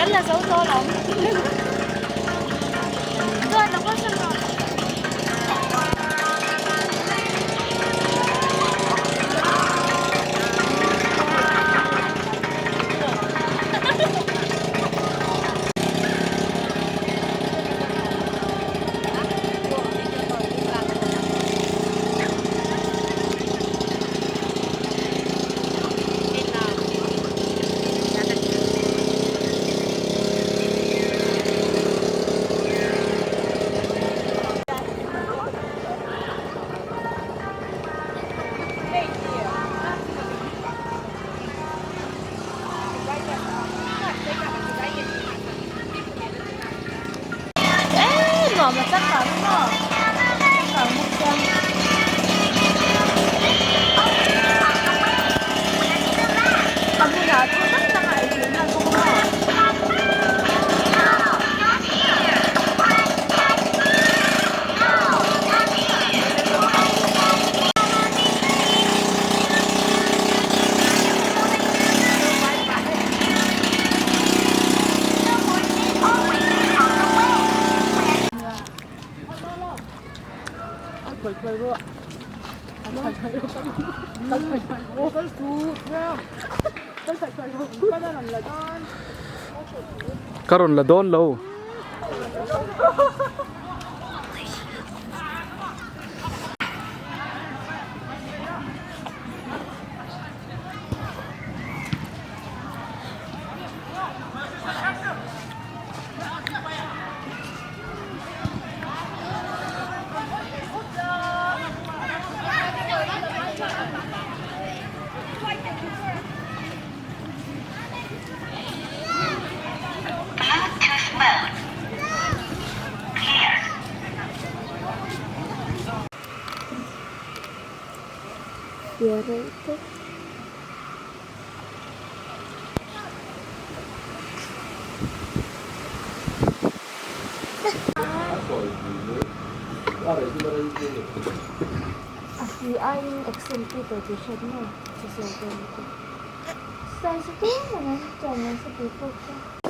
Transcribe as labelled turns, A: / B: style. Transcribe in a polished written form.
A: Kan la zo tawh lo. Chuan lo kal sawn rawh. Nuam a changkang maw? Changkang bawk chuan. A hmunah thil dang dang a ei theih nghal bawk a maw?
B: Ka rawn la dawn lo.
A: Fiah reuh tawp. A hri aiin accent pi tawh tih hriat maw? Chi zawk dawn lutuk. Size chu tum ang an chuan an sa pui pawk a.